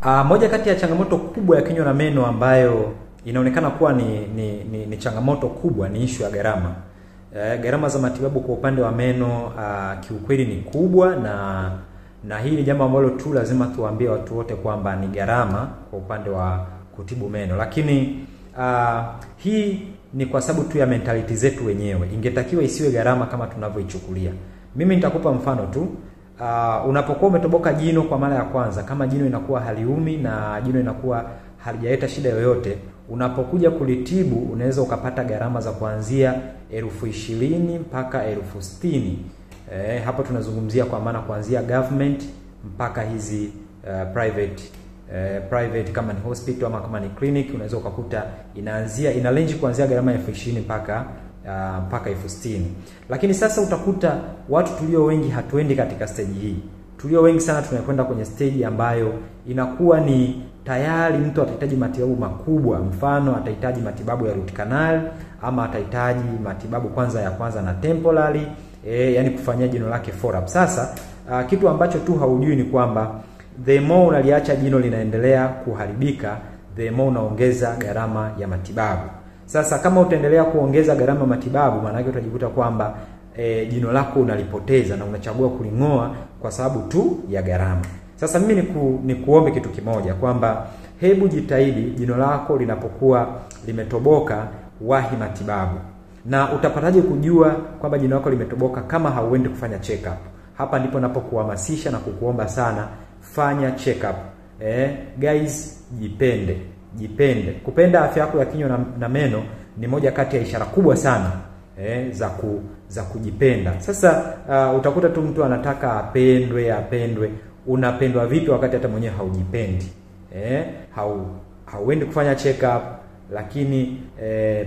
Moja kati ya changamoto kubwa ya kinywa na meno ambayo inaonekana kuwa ni changamoto kubwa ni ishu ya gharama. Gharama za matibabu kwa upande wa meno kiukweli ni kubwa, na hili jambo ambalo tu lazima tuwaambie watu wote kwamba ni gharama kwa upande wa kutibu meno. Lakini hii ni kwa sababu tu ya mentality zetu wenyewe. Ingetakiwa isiwe gharama kama tunavyoichukulia. Mimi nitakupa mfano tu. Unapokuwa umetoboka jino kwa mara ya kwanza, kama jino inakuwa haliumi na jino inakuwa halijaleta shida yoyote, unapokuja kulitibu unaweza ukapata gharama za kuanzia 20,000 mpaka 60,000. Hapo tunazungumzia kwa maana kuanzia government mpaka hizi private kama ni hospital ama kama ni clinic, unaweza ukakuta ina range kuanzia gharama 20,000 mpaka 60,000. Lakini sasa utakuta watu tulio wengi hatuendi katika stage hii. Tulio wengi sana tunakwenda kwenye stage ambayo inakuwa ni tayari mtu atahitaji matibabu makubwa. Mfano atahitaji matibabu ya root canal ama atahitaji matibabu kwanza ya kwanza na temporary, yani kufanyia jino lake follow up. Sasa kitu ambacho tu haujui ni kwamba the more unaliacha jino linaendelea kuharibika, the more unaongeza gharama ya matibabu. Sasa kama utaendelea kuongeza gharama matibabu, maana yake utajikuta kwamba jino lako unalipoteza na unachagua kulingoa kwa sababu tu ya gharama. Sasa mimi nikuombe kitu kimoja kwamba hebu jitahidi jino lako linapokuwa limetoboka wahi matibabu. Na utapataje kujua kwamba jino lako limetoboka kama hauendi kufanya check up? Hapa ndipo napokuhamasisha na kukuomba sana, fanya check up. Guys, jipende. Jipende. Kupenda afya yako ya kinywa na meno ni moja kati ya ishara kubwa sana za kujipenda. Sasa utakuta tu mtu anataka apendwe, apendwe. Unapendwa vipi wakati hata mwenyewe haujipendi? Hauendi kufanya check up, lakini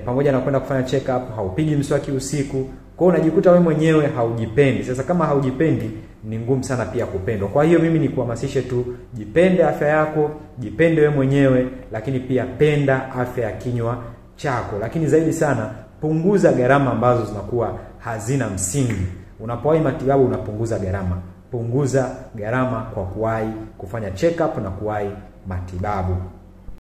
pamoja na kwenda kufanya check up haupigi mswaki usiku. Kwa hiyo unajikuta wewe mwenyewe haujipendi. Sasa kama haujipendi ni ngumu sana pia kupendwa. Kwa hiyo mimi nikuhamasishe tu, jipende afya yako, jipende wewe mwenyewe, lakini pia penda afya ya kinywa chako. Lakini zaidi sana punguza gharama ambazo zinakuwa hazina msingi. Unapowahi matibabu unapunguza gharama. Punguza gharama kwa kuwahi kufanya check up na kuwahi matibabu.